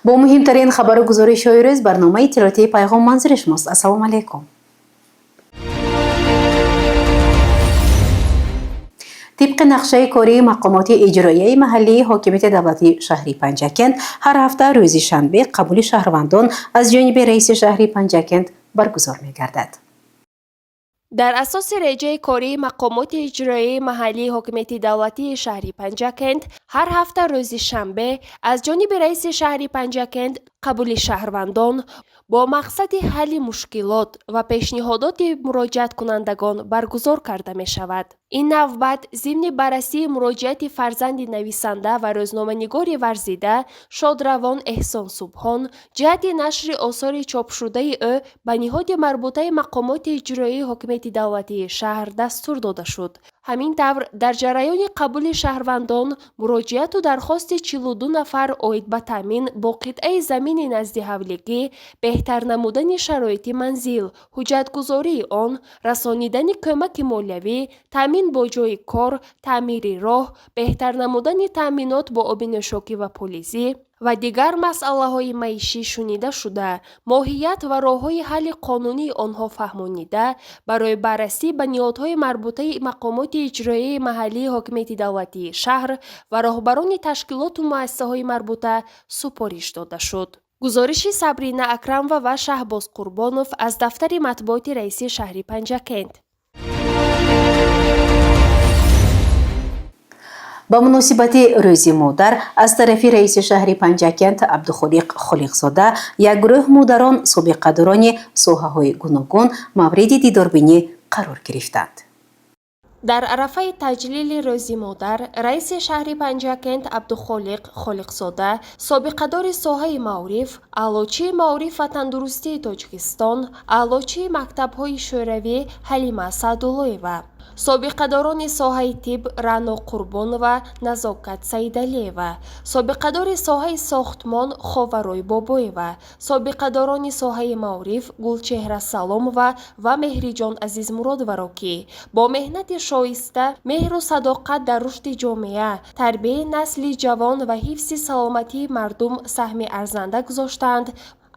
Бо муҳимтарин хабару гузоришҳои рӯз барномаи иттилоотии Пайғом манзури шумост. Ассалому алайкум. Тибқи нақшаи кории мақомоти иҷроияи маҳаллии ҳокимияти давлатии шаҳри Панҷакент, ҳар ҳафта рӯзи шанбе қабули шаҳрвандон аз ҷониби раиси шаҳри Панҷакент баргузор мегардад. Дар асоси реҷаи кории мақомоти иҷроияи маҳаллии ҳокимияти давлатии шаҳри Панҷакент, ҳар ҳафта рӯзи шанбе аз ҷониби раиси шаҳри Панҷакент қабули шаҳрвандон бо мақсади ҳалли мушкилот ва пешниҳодоти муроҷиаткунандагон баргузор карда мешавад. Ин навбат зимни баррасии муроҷиати фарзанди нависанда ва рӯзноманигори варзида шодравон Эҳсон Субҳон ҷиҳати нашри осори чопшудаи ӯ ба ниҳоди марбутаи мақомоти иҷроияи ҳокимияти давлатии шаҳр дастур дода шуд. Ҳамин тавр, дар ҷараёни қабули шаҳрвандон муроҷиату дархости 42 нафар оид ба таъмин бо қитъаи замини назди ҳавлигӣ, беҳтар намудани шароити манзил, ҳуҷҷатгузории он, расонидани кӯмаки молиявӣ, таъмин бо ҷойи кор, таъмири роҳ, беҳтар намудани таъминот бо оби нӯшокӣ ва полизӣ ва дигар масъалаҳои маишӣ шунида шуда, моҳият ва роҳҳои ҳалли қонунии онҳо фаҳмонида, барои баррасӣ ба ниҳодҳои марбутаи мақомоти иҷроияи маҳаллии ҳокимияти давлатии шаҳр ва роҳбарони ташкилоту муассисаҳои марбута супориш дода шуд. Гузориши Сабрина Акрамова ва Шаҳбоз Қурбонов аз дафтари матбуоти раиси шаҳри Панҷакент. Ба муносибати Рӯзи модар аз тарафи раиси шаҳри Панҷакент Абдухолиқ Холиқзода як гурӯҳ модарон, собиқадорони соҳаҳои гуногун мавриди дидорбинӣ қарор гирифтанд. Дар арафаи таҷлили Рӯзи модар раиси шаҳри Панҷакент Абдухолиқ Холиқзода, собиқадори соҳаи маориф, аълочии маориф ва тандурустии Тоҷикистон, аълочии мактабҳои шӯравӣ Ҳалима Саъдуллоева, собиқадорони соҳаи тиб Рано Қурбонова, Назокат Саидалиева, собиқадори соҳаи сохтмон Ховарой Бобоева, собиқадорони соҳаи маориф Гулчеҳра Саломова ва Меҳриҷон Азизмуродоваро, ки бо меҳнати шоиста, меҳру садоқат дар рушди ҷомеа, тарбияи насли ҷавон ва ҳифзи саломатии мардум саҳми арзанда гузоштаанд,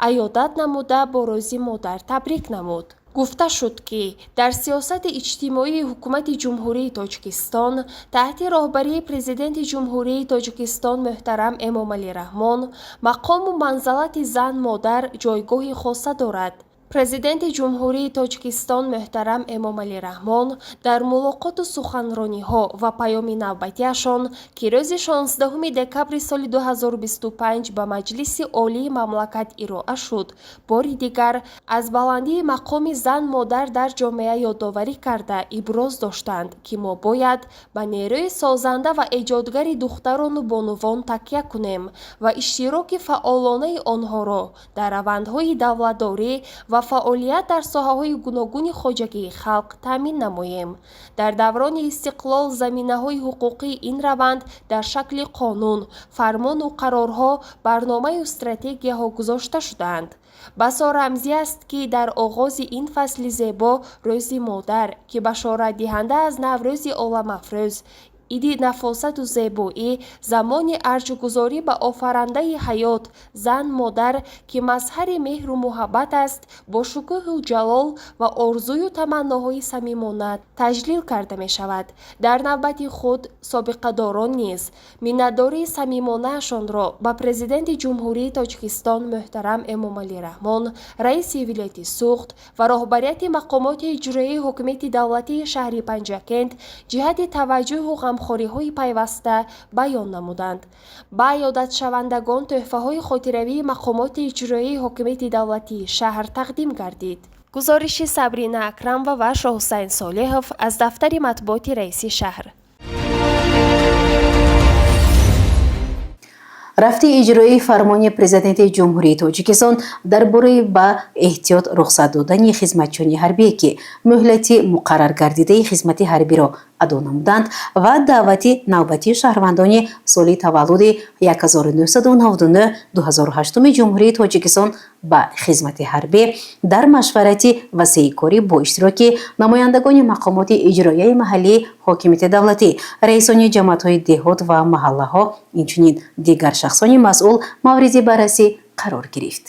аёдат намуда, бо Рӯзи модар табрик намуд. Гуфта шуд, ки дар сиёсати иҷтимоии Ҳукумати Ҷумҳурии Тоҷикистон таҳти роҳбарии Президенти Ҷумҳурии Тоҷикистон муҳтарам Эмомалӣ Раҳмон мақому манзалати зан-модар ҷойгоҳи хоса дорад. Президенти Ҷумҳурии Тоҷикистон муҳтарам Эмомалӣ Раҳмон дар мулоқоту суханрониҳо ва паёми навбатиашон, ки рӯзи 16 декабри соли 2025 ба Маҷлиси Олии мамлакат ироа шуд, бори дигар аз баландии мақоми зан-модар дар ҷомеа ёдоварӣ карда, иброз доштанд, ки мо бояд ба нерӯи созанда ва эҷодгари духтарону бонувон такя кунем ва иштироки фаъолонаи онҳоро дар равандҳои давлатдорӣ ва фаъолият дар соҳаҳои гуногуни хоҷагии халқ таъмин намоем. Дар даврони истиқлол заминаҳои ҳуқуқии ин раванд дар шакли қонун, фармону қарорҳо, барномаю стратегияҳо гузошта шудаанд. Басо рамзӣ аст, ки дар оғози ин фасли зебо, Рӯзи модар, ки башоратдиҳанда аз Наврӯзи оламафрӯз, иди нафосату зебоӣ, замони арҷгузорӣ ба офарандаи ҳаёт, зан-модар, ки мазҳари меҳру муҳаббат аст, бо шукӯҳу ҷалол ва орзую таманноҳои самимона таҷлил карда мешавад. Дар навбати худ собиқадорон низ миннатдории самимонаашонро ба Президенти Ҷумҳурии Тоҷикистон муҳтарам Эмомалӣ Раҳмон, раиси вилояти Суғд ва роҳбарияти мақомоти иҷроияи ҳокимияти давлатии шаҳри Панҷакент ҷиҳати таваҷҷӯҳу ғамхориҳои пайваста баён намуданд. Ба аёдатшавандагон тӯҳфаҳои хотиравии мақомоти иҷроияи ҳокимияти давлатии шаҳр тақдим гардид. Гузориши Сабрина Акрамова ва Шоҳусайн Солеҳов аз дафтари матбуоти раиси шаҳр. Рафти иҷроии фармони Президенти Ҷумҳурии Тоҷикистон дар бораи ба эҳтиёт рухсат додани хизматчиёни ҳарбие, ки муҳлати муқаррар гардидаи хизмати ҳарбиро адо намуданд, ва даъвати навбатии шаҳрвандони соли таваллуди 1999-2008 Ҷумҳурии Тоҷикистон ба хизмати ҳарбӣ дар машварати васеи корӣ бо иштироки намояндагони мақомоти иҷроияи маҳаллии ҳокимияти давлатӣ, раисони ҷамоатҳои деҳот ва маҳаллаҳо, инчунин дигар. Шахсони масъул мавриди баррасӣ қарор гирифт.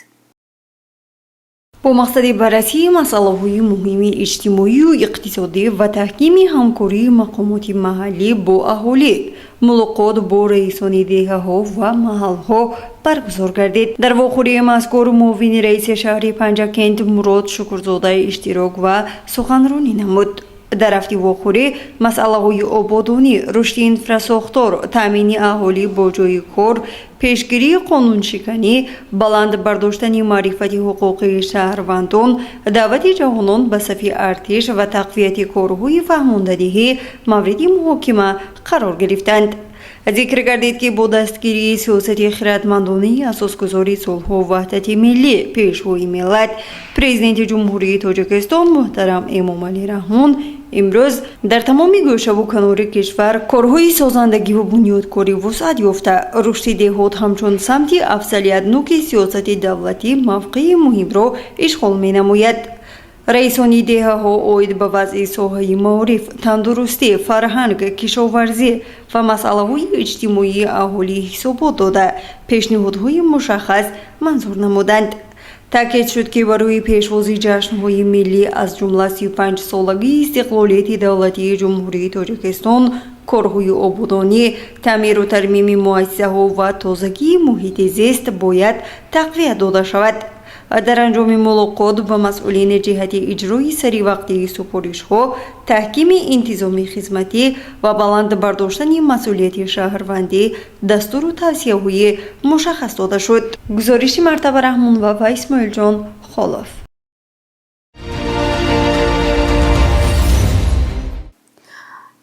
Бо мақсади баррасии масъалаҳои муҳими иҷтимоию иқтисодӣ ва таҳкими ҳамкории мақомоти маҳаллӣ бо аҳолӣ мулоқот бо раисони деҳаҳо ва маҳалҳо баргузор гардид. Дар вохӯрии мазкур муовини раиси шаҳри Панҷакент Мурод Шукрзода иштирок ва суханронӣ намуд. Дар рафти вохӯрӣ масъалаҳои ободонӣ, рушди инфрасохтор, таъмини аҳолӣ бо ҷойи кор, пешгирии қонуншиканӣ, баланд бардоштани маърифати ҳуқуқии шаҳрвандон, даъвати ҷавонон ба сафи артиш ва тақвияти корҳои фаҳмондадиҳӣ мавриди муҳокима қарор гирифтанд. Зикр гардид, ки бо дастгирии сиёсати хиратмандонаи асосгузори сулҳу ваҳдати миллӣ, Пешвои миллат, Президенти Ҷумҳурии Тоҷикистон муҳтарам Эмомалӣ Раҳмон, имрӯз дар тамоми гӯшаву канори кишвар корҳои созандагиву бунёдкорӣ вусъат ёфта, рушди деҳот ҳамчун самти афзалиятноки сиёсати давлатӣ мавқеи муҳимро ишғол менамояд. Раисони деҳаҳо оид ба вазъи соҳаи маориф, тандурустӣ, фарҳанг, кишоварзӣ ва масъалаҳои иҷтимоии аҳолӣ ҳисобот дода, пешниҳодҳои мушаххас манзур намуданд. Таъкид шуд, ки барои пешвози ҷашнҳои миллӣ, аз ҷумла 35-солагии истиқлолияти давлатии Ҷумҳурии Тоҷикистон, корҳои ободонӣ, таъмиру тармими муассисаҳо ва тозагии муҳити зист бояд тақвият дода шавад. Дар анҷоми мулоқот ба масъулини ҷиҳати иҷрои саривақтии супоришҳо, таҳкими интизоми хизматӣ ва баланд бардоштани масъулияти шаҳрвандӣ дастуру тавсияҳои мушаххас дода шуд. Гузориши Мартаба Раҳмонова ва Исмоилҷон Холов.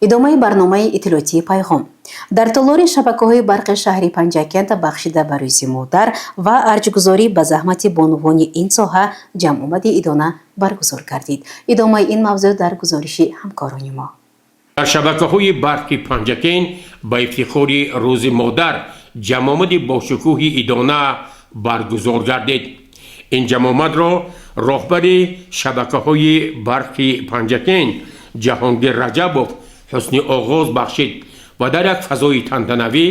Идомаи барномаи иттилоотии «Пайғом». Дар толори шабакаҳои барқи шаҳри Панҷакент бахшида ба Рӯзи модар ва арҷгузорӣ ба заҳмати бонувони ин соҳа ҷамъомади идона баргузор гардид. Идомаи ин мавзӯъ дар гузориши ҳамкорони мо. Дар шабакаҳои барқи Панҷакент ба ифтихори Рӯзи модар ҷамъомади бошукӯҳи идона баргузор гардид. Ин ҷамъомадро роҳбари шабакаҳои барқи Панҷакент Ҷаҳонгир Раҷабов ҳусни оғоз бахшид ва дар як фазои тантанавӣ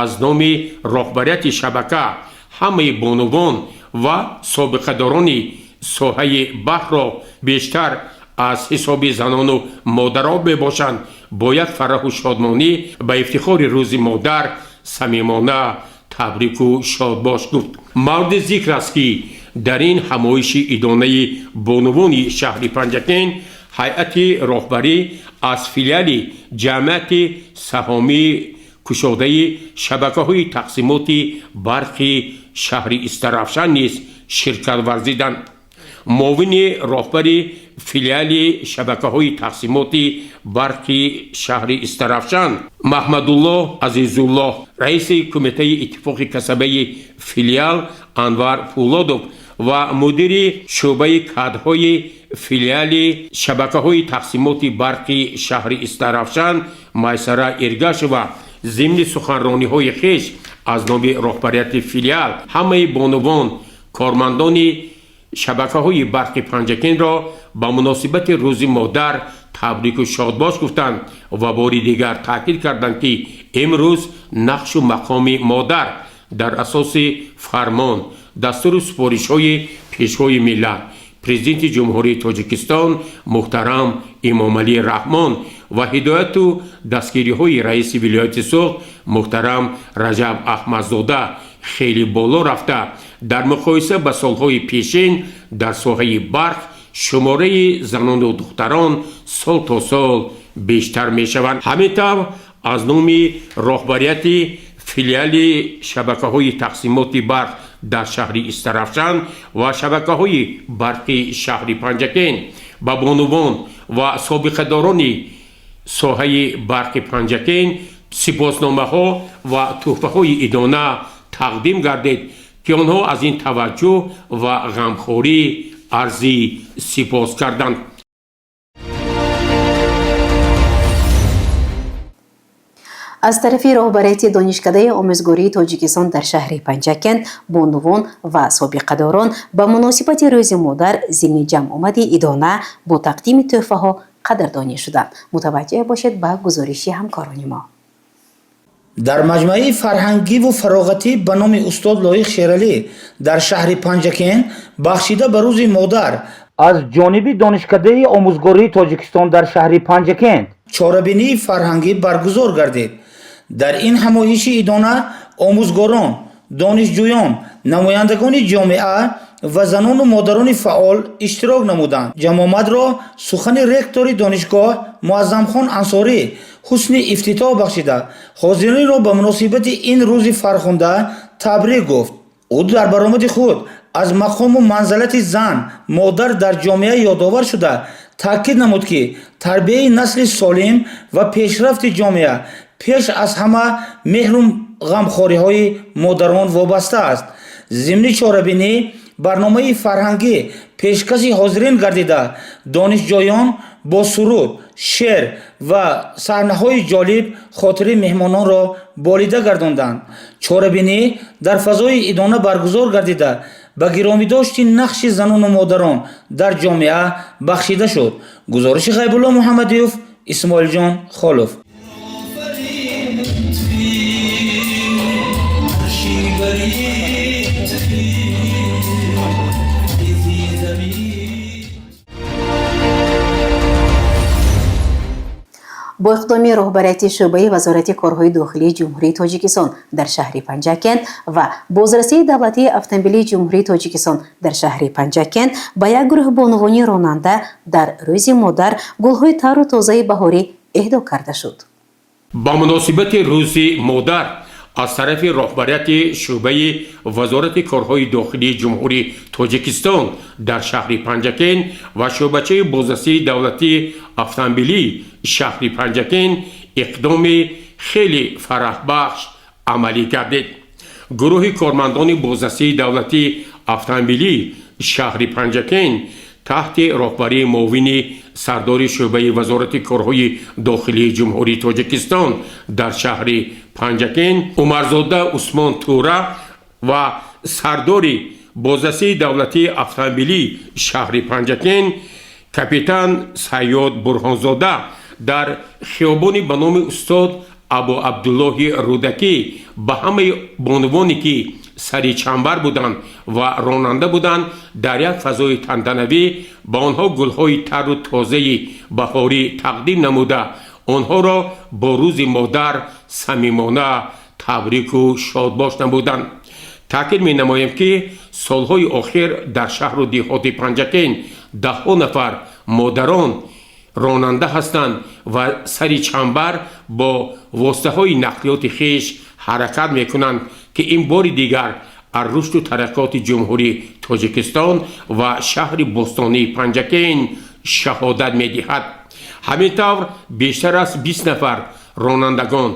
аз номи роҳбарияти шабака ҳамаи бонувон ва собиқадорони соҳаи барқро, бештар аз ҳисоби занону модарон мебошанд, бо як фараҳу шодмонӣ ба ифтихори Рӯзи модар самимона табрику шодбош гуфт. Мавриди зикр аст, ки дар ин ҳамоиши идонаи бонувони шаҳри Панҷакент ҳайати роҳбарӣ аз филиали ҷамъияти саҳомии кушодаи шабакаҳои тақсимоти барқи шаҳри Истаравшан низ ширкат варзиданд. Муовини роҳбари филиали шабакаҳои тақсимоти барқи шаҳри Истаравшан Маҳмадуллоҳ Азизуллоҳ, раиси кумитаи иттифоқи касабаи филиал Анвар Фулодов ва мудири шӯъбаи кадрҳои филиали шабакаҳои тақсимоти барқи шаҳри Истаравшан Майсара Иргашева зимни суханрониҳои хеш аз номи роҳбарияти филиал ҳамаи бонувон, кормандони шабакаҳои барқи Панҷакентро ба муносибати Рӯзи модар табрику шодбош гуфтанд ва бори дигар таъкид карданд, ки имрӯз нақшу мақоми модар дар асоси фармон, дастуру супоришҳои Пешвои миллат, Президенти Ҷумҳурии Тоҷикистон муҳтарам Эмомалӣ Раҳмон ва ҳидояту дастгириҳои раиси вилояти Суғд муҳтарам Раҷаб Аҳмадзода хеле боло рафта, дар муқоиса ба солҳои пешин дар соҳаи барқ шумораи занону духтарон сол то сол бештар мешаванд. Ҳамин тавр, аз номи роҳбарияти филиали шабакаҳои тақсимоти барқ дар шаҳри Истаравшан ва шабакаҳои барқи шаҳри Панҷакент ба бонувон ва собиқадорони соҳаи барқи Панҷакент сипосномаҳо ва тӯҳфаҳои идона тақдим гардид, ки онҳо аз ин таваҷҷӯҳ ва ғамхорӣ арзи сипос карданд. Аз тарафи роҳбарияти Донишкадаи омӯзгории Тоҷикистон дар шаҳри Панҷакент бонувон ва собиқадорон ба муносибати Рӯзи модар зимни ҷамъомади идона бо тақдими тӯҳфаҳо қадрдонӣ шуданд. Мутаваҷҷеҳ бошед ба гузориши ҳамкорони мо. Дар маҷмӯаи фарҳангиву фароғатӣ ба номи устод Лоиқ Шералӣ дар шаҳри Панҷакент бахшида ба Рӯзи модар аз ҷониби Донишкадаи омӯзгории Тоҷикистон дар шаҳри Панҷакент чорабинии фарҳангӣ баргузор гардид. Дар ин ҳамоиши идона омӯзгорон, донишҷӯён, намояндагони ҷомеа ва занону модарони фаъол иштирок намуданд. Ҷамъомадро сухани ректори донишгоҳ Муаззамхон Ансорӣ ҳусни ифтитоҳ бахшида, ҳозиринро ба муносибати ин рӯзи фархунда табрик гуфт. Ӯ дар баромади худ аз мақому манзалати зан, модар дар ҷомеа ёдовар шуда, таъкид намуд, ки тарбияи насли солим ва пешрафти ҷомеа пеш аз ҳама меҳру ғамхориҳои модарон вобаста аст. Зимни чорабинӣ барномаи фарҳангӣ пешкаши ҳозирин гардида, донишҷӯён бо суруд, шеър ва саҳнаҳои ҷолиб хотири меҳмононро болида гардонданд. Чорабинӣ дар фазои идона баргузор гардида, ба гиромидошти нақши занону модарон дар ҷомеа бахшида шуд. Гузориши Ғайбулло Муҳаммадиёв, Исмоилҷон Холов. Бо иқдоми роҳбарияти шӯъбаи Вазорати корҳои дохилии Ҷумҳурии Тоҷикистон дар шаҳри Панҷакент ва Бозрасии давлатии автомобилии Ҷумҳурии Тоҷикистон дар шаҳри Панҷакент ба як гурӯҳ бонувони ронанда дар Рӯзи модар гулҳои тару тозаи баҳорӣ эҳдо карда шуд. Ба муносибати Рӯзи модар аз тарафи роҳбарияти шӯъбаи Вазорати корҳои дохилии Ҷумҳурии Тоҷикистон дар шаҳри Панҷакент ва шӯъбачаи Бозрасии давлатии автомобилии шаҳри Панҷакент иқдоми хеле фараҳбахш амалӣ гардид. Гурӯҳи кормандони Бозрасии давлатии автомобилии шаҳри Панҷакент таҳти роҳбарии муовини сардори шӯъбаи Вазорати корҳои дохилии Ҷумҳурии Тоҷикистон дар шаҳри Панҷакент Умарзода Усмон Тура ва сардори Бозрасии давлатии автомобилии шаҳри Панҷакент капитан Сайёд Бурҳонзода дар хиёбони ба номи устод Абу Абдуллоҳи Рӯдакӣ ба ҳамаи бонувоне, ки сари чамбар буданд ва ронанда буданд, дар як фазои тантанавӣ ба онҳо гулҳои тару тозаи баҳорӣ тақдим намуда, онҳоро бо Рӯзи модар самимона табрику шодбош намуданд. Таъкид менамоем, ки солҳои охир дар шаҳру деҳоти Панҷакент даҳҳо нафар модарон ронанда ҳастанд ва сари чамбар бо воситаҳои нақлиёти хеш ҳаракат мекунанд, ки ин бори дигар аз рушду тараққиёти Ҷумҳурии Тоҷикистон ва шаҳри бостонии Панҷакент шаҳодат медиҳад. Ҳамин тавр, бештар аз 20 нафар ронандагон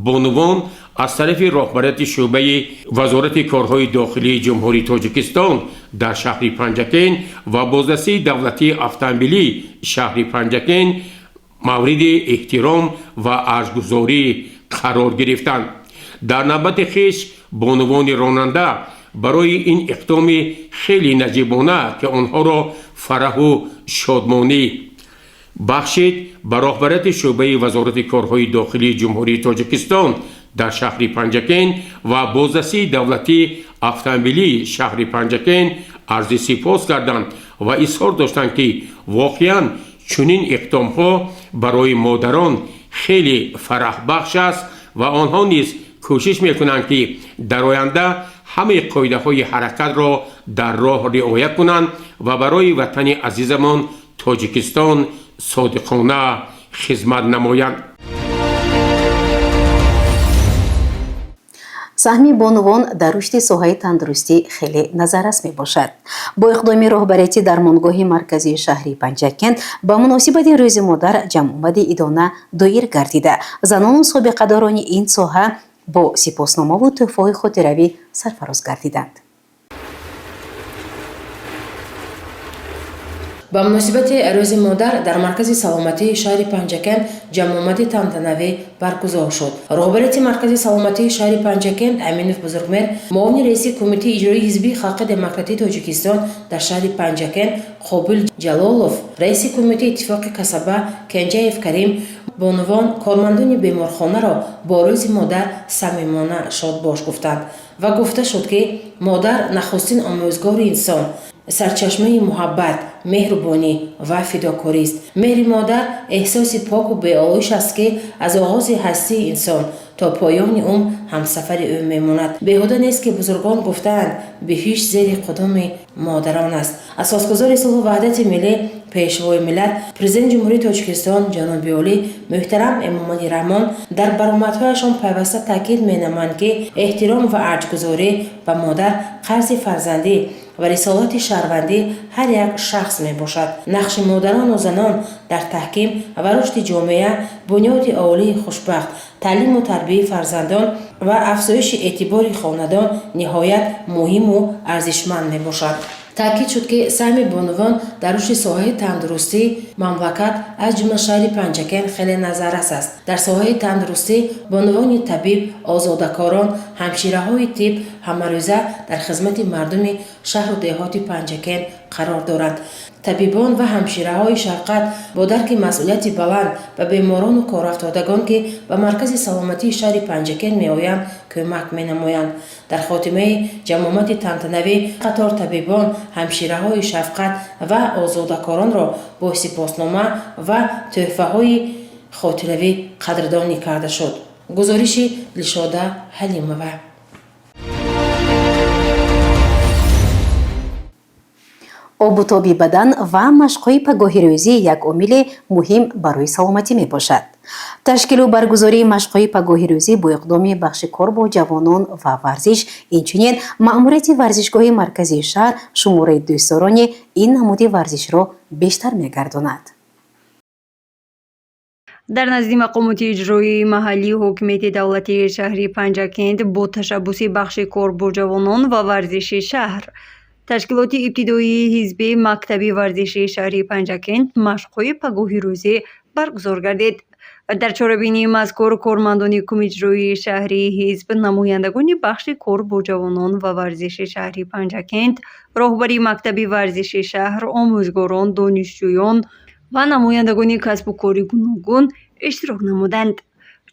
бонувон аз тарафи роҳбарияти шӯъбаи Вазорати корҳои дохилии Ҷумҳурии Тоҷикистон дар шаҳри Панҷакент ва Бозрасии давлатии автомобилии шаҳри Панҷакент мавриди эҳтиром ва арҷгузорӣ қарор гирифтанд. Дар навбати хеш бонувони ронанда барои ин иқдоми хеле наҷибона, ки онҳоро фараҳу шодмонӣ бахшид, ба роҳбарияти шӯъбаи Вазорати корҳои дохилии Ҷумҳурии Тоҷикистон дар шаҳри Панҷакент ва Бозрасии давлатии автомобилии шаҳри Панҷакент арзи сипос карданд ва изҳор доштанд, ки воқеан чунин иқдомҳо барои модарон хеле фараҳбахш аст ва онҳо низ кӯшиш мекунанд, ки дар оянда ҳамаи қоидаҳои ҳаракатро дар роҳ риоя кунанд ва барои ватани азизамон Тоҷикистон содиқона хизмат намоянд. Саҳми бонувон дар рушди соҳаи тандурустӣ хеле назаррас мебошад. Бо иқдоми роҳбарияти дармонгоҳи марказии шаҳри Панҷакент ба муносибати Рӯзи модар ҷамъомади идона доир гардида, занону собиқадорони ин соҳа бо сипосномаву тӯҳфаҳои хотиравӣ сарфароз гардиданд. Ба муносибати Рӯзи модар дар маркази саломатии шаҳри Панҷакент ҷамъомади тантанавӣ баргузор шуд. Роҳбарияти маркази саломатии шаҳри Панҷакент Аминов Бузургмер, муовини раиси Кумитаи иҷроии Ҳизби Халқи Демократии Тоҷикистон дар шаҳри Панҷакент Қобил Ҷалолов, раиси Кумитаи иттифоқи касаба Кенҷаев Карим, Бонувон кормандони беморхонаро бо Рӯзи модар самимона шодбош гуфтанд ва гуфта шуд, ки модар нахустин омӯзгори инсон, сарчашмаи муҳаббат, меҳрубонӣ ва фидокорист. Меҳри модар эҳсоси поку беолоиш аст, ки аз оғози ҳастии инсон то поёни умр ҳамсафари ӯ мемонад. Беҳуда нест, ки бузургон гуфтаанд: биҳишт зери қудуми модарон аст. Асосгузори сулҳу ваҳдати миллӣ, Пешвои миллат, Президенти Ҷумҳурии Тоҷикистон ҷаноби олӣ муҳтарам Эмомалӣ Раҳмон дар баромадҳояшон пайваста таъкид менамоянд, ки эҳтиром ва арҷгузорӣ ба модар қарзи фарзандӣ ва рисолати шаҳрвандӣ ҳар як шахс мебошад. Нақши модарону занон дар таҳким ва рушди ҷомеа, бунёди оилаи хушбахт, таълиму тарбияи фарзандон ва афзоиши эътибори хонадон ниҳоят муҳиму арзишманд мебошад. Таъкид шуд, ки саҳми бонувон дар рушди соҳаи тандурустии мамлакат, аз ҷумла шаҳри Панҷакент, хеле назаррас аст. Дар соҳаи тандурустӣ бонувони табиб, озодакорон, ҳамшираҳои тиб ҳамарӯза дар хизмати мардуми шаҳру деҳоти Панҷакент қарор доранд. Табибон ва ҳамшираҳои шафқат бо дарки масъулияти баланд ба беморону корафтодагон, ки ба маркази саломатии шаҳри Панҷакент меоянд, кӯмак менамоянд. Дар хотимаи ҷамъомади тантанавӣ қатор табибон, ҳамшираҳои шафқат ва озодакоронро бо сипоснома ва тӯҳфаҳои хотиравӣ қадрдонӣ карда шуд. Гузориши Дилшода Ҳалимова. Обутоби бадан ва машқҳои пагоҳирӯзӣ як омили муҳим барои саломатӣ мебошад. Ташкилу баргузории машқҳои пагоҳирӯзӣ бо иқдоми бахши кор бо ҷавонон ва варзиш, инчунин маъмурияти варзишгоҳи марказии шаҳр шумораи дӯстдорони ин намуди варзишро бештар мегардонад. Дар назди мақомоти иҷроии маҳаллии ҳокимияти давлатии шаҳри Панҷакент бо ташаббуси бахши кор бо ҷавонон ва варзиши шаҳр, ташкилоти ибтидоии ҳизби мактаби варзишии шаҳри Панҷакент машқҳои пагоҳирӯзӣ баргузор гардид. Дар чорабинии мазкур кормандони кумиҷроии шаҳрии ҳизб, намояндагони бахши кор бо ҷавонон ва варзиши шаҳри Панҷакент, роҳбари мактаби варзиши шаҳр, омӯзгорон, донишҷӯён ва намояндагони касбу кори гуногун иштирок намуданд.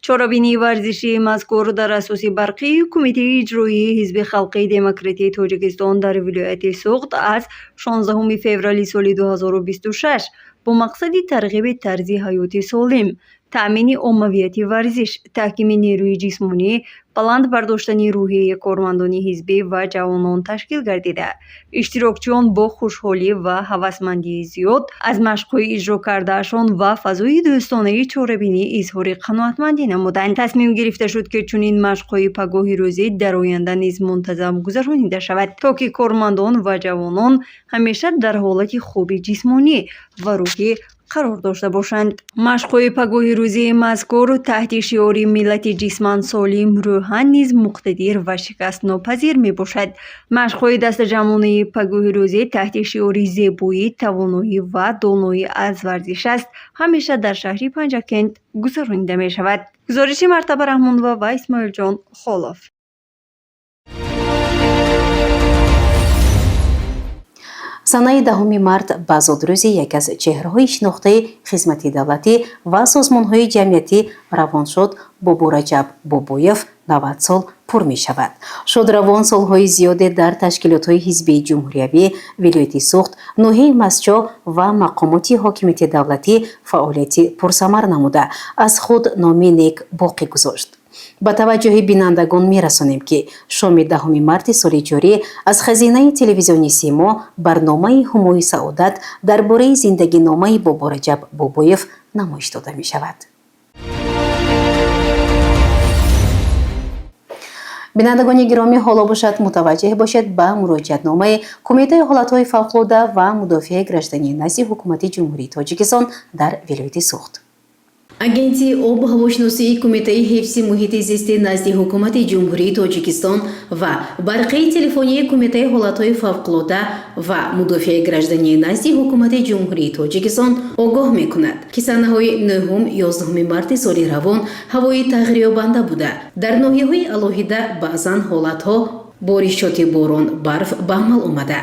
Чорабинии варзишии мазкур дар асоси барқии Кумитаи иҷроии Ҳизби халқии демократии Тоҷикистон дар вилояти Суғд аз 16 феврали соли 2026 бо мақсади тарғиби тарзи ҳаёти солим, таъмини оммавияти варзиш, таҳкими нерӯи ҷисмонӣ, баланд бардоштани рӯҳияи кормандони ҳизбӣ ва ҷавонон ташкил гардида, иштирокчиён бо хушҳолӣ ва ҳавасмандии зиёд аз машқҳои иҷро кардаашон ва фазои дӯстонаи чорабинӣ изҳори қаноатмандӣ намуданд. Тасмим гирифта шуд, ки чунин машқҳои пагоҳирӯзӣ дар оянда низ мунтазам гузаронида шавад, то ки кормандон ва ҷавонон ҳамеша дар ҳолати хуби ҷисмонӣ ва рӯҳӣ қарор дошта бошанд. Машқҳои пагоҳирӯзии мазкур таҳти шиори «Миллати ҷисман солим рӯҳан низ муқтадир ва шикастнопазир мебошад». Машқҳои дастаҷамъонаи пагоҳирӯзӣ таҳти шиори «Зебоӣ, тавоноӣ ва доноӣ аз варзиш аст» ҳамеша дар шаҳри Панҷакент гузаронида мешавад. Гузориши Мартаба Раҳмонова ва Исмоилҷон Холов. Санаи 10 март ба зодрӯзи яке аз чеҳраҳои шинохтаи хизмати давлатӣ ва созмонҳои ҷамъиятӣ, равоншод Бобораҷаб Бобоев, 90 сол пур мешавад. Шодравон солҳои зиёде дар ташкилотҳои ҳизбии ҷумҳуриявӣ, вилояти Суғд, ноҳияи Мастчоҳ ва мақомоти ҳокимияти давлатӣ фаъолияти пурсамар намуда, аз худ номи нек боқӣ гузошт. Ба таваҷҷӯҳи бинандагон мерасонем, ки шоми 10 марти соли ҷорӣ аз хазинаи телевизиони Симо барномаи Ҳумои саодат дар бораи зиндагиномаи Бобораҷаб Бобоев намоиш дода мешавад. Бинандагони гиромӣ, ҳоло бошад, мутаваҷҷеҳ бошед ба муроҷиатномаи Кумитаи ҳолатҳои фавқулода ва мудофиаи гражданӣ назди Ҳукумати Ҷумҳурии Тоҷикистон дар вилояти Суғд. Агентии обу ҳавошиносии Кумитаи ҳифзи муҳити зисти назди Ҳукумати Ҷумҳурии Тоҷикистон ва барқии телефонии Кумитаи ҳолатҳои фавқулода ва мудофиаи граждании назди Ҳукумати Ҷумҳурии Тоҷикистон огоҳ мекунад, ки санаҳои 9-11 марти соли равон ҳавои тағйирёбанда буда, дар ноҳияҳои алоҳида баъзан ҳолатҳо боришоти борон, барф ба амал омада.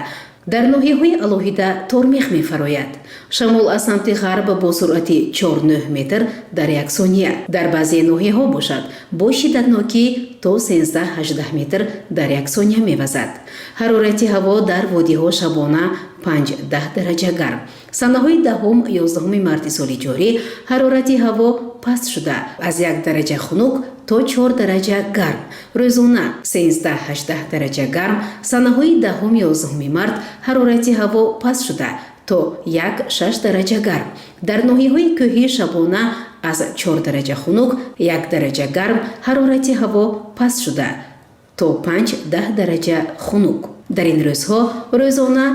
Дар ноҳияҳои алоҳида тормех мефарояд. Шамол аз самти ғарб бо суръати 4,9 метр дар як сония, дар баъзе ноҳияҳо бошад бо шиддатнокӣ то 13-18 метр дар як сония мевазад. Ҳарорати ҳаво дар водиҳо шабона 5-10 дараҷа гарм. Санаҳои 10-11 марти соли ҷорӣ ҳарорати ҳаво паст шуда аз 1 дараҷа хунук то 4 дараҷа гарм, рӯзона 13-18 дараҷа гарм. Санаҳои 10-11 март ҳарорати ҳаво паст шуда то 1-6 дараҷа гарм. Дар ноҳияҳои кӯҳӣ шабона аз 4 дараҷа хунук 1 дараҷа гарм ҳарорати ҳаво паст шуда то 5-10 дараҷа хунук. Дар ин рӯзҳо рӯзона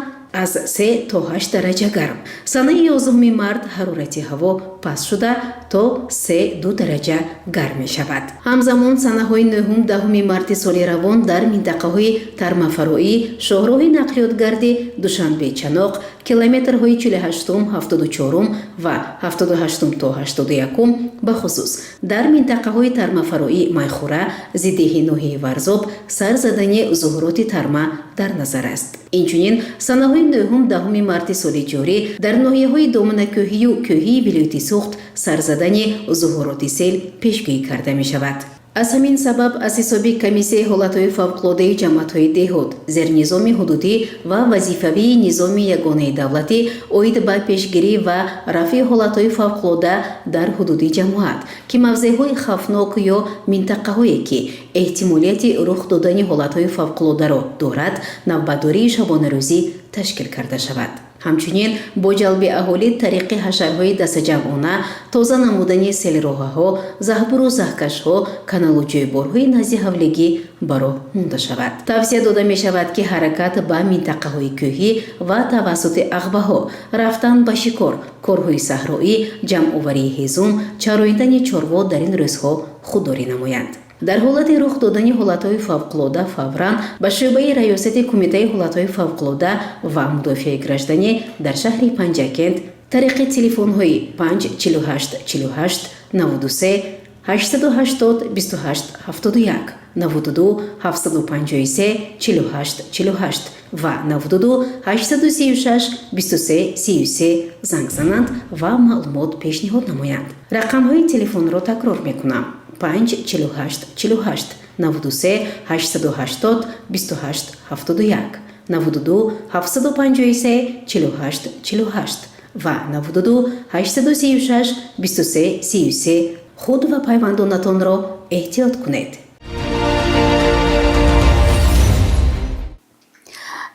аз 3 то 8 дараҷа гарм. Санаи 11 март ҳарорати ҳаво паст шуда то 3-2 дараҷа гарм мешавад. Ҳамзамон санаҳои 9-10 марти соли равон дар минтақаҳои тармафароӣ шоҳроҳи нақлиётгарди Душанбе-Чаноқ километрҳои 48, 74 ва 78 то 81, бахусус дар минтақаҳои тармафароӣ Майхура, зиддиҳи ноҳияи Варзоб сар задани зуҳуроти тарма дар назар аст. Инчунин санаҳои 9-10 марти соли ҷорӣ дар ноҳияҳои доманакӯҳию кӯҳии вилояти Суғд сар задани зуҳуроти сел пешгӯӣ карда мешавад. Аз ҳамин сабаб аз ҳисоби Комиссияи ҳолатҳои фавқулодаи ҷамоатҳои деҳот зернизоми ҳудудӣ ва вазифавии низоми ягонаи давлатӣ оид ба пешгирӣ ва рафъи ҳолатҳои фавқулода дар ҳудуди ҷамоат, ки мавзеъҳои хавфнок ё минтақаҳое ки эҳтимолияти рух додани ҳолатҳои фавқулодаро дорад, навбатдории шабонарӯзӣ ташкил карда шавад. Ҳамчунин бо ҷалби аҳолӣ тариқи ҳашарҳои дастаҷамъона тоза намудани селроҳаҳо, заҳбуру заҳкашҳо, каналу ҷӯйборҳои назди ҳавлигӣ ба роҳ монда шавад. Тавсия дода мешавад, ки ҳаракат ба минтақаҳои кӯҳӣ ва тавассути ағбаҳо, рафтан ба шикор, корҳои саҳроӣ, ҷамъоварии ҳезум, чароидани чорво дар ин рӯзҳо худдорӣ намоянд. Дар ҳолати рух додани ҳолатҳои фавқулода фавран ба шӯъбаи раёсати Кумитаи ҳолатҳои фавқулода ва мудофиаи гражданӣ дар шаҳри Панҷакент тариқи телефонҳои 5 48 48 93 880 28 71, 92 753 48 48 ва 92 836 23 33 занг зананд ва маълумот пешниҳод намоянд. Рақамҳои телефонро такрор мекунам: 5 48 48 93 880 28 71, 92 753 48 48 ва 92 836 23 33. Худ ва пайвандонатонро эҳтиёт кунед.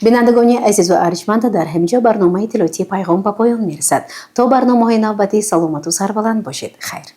Бинандагони азизу арҷманд, дар ҳамин ҷо барномаи иттилоотии Пайғом ба поён мерасад. То барномаҳои навбатӣ саломату сарбаланд бошед. Хайр.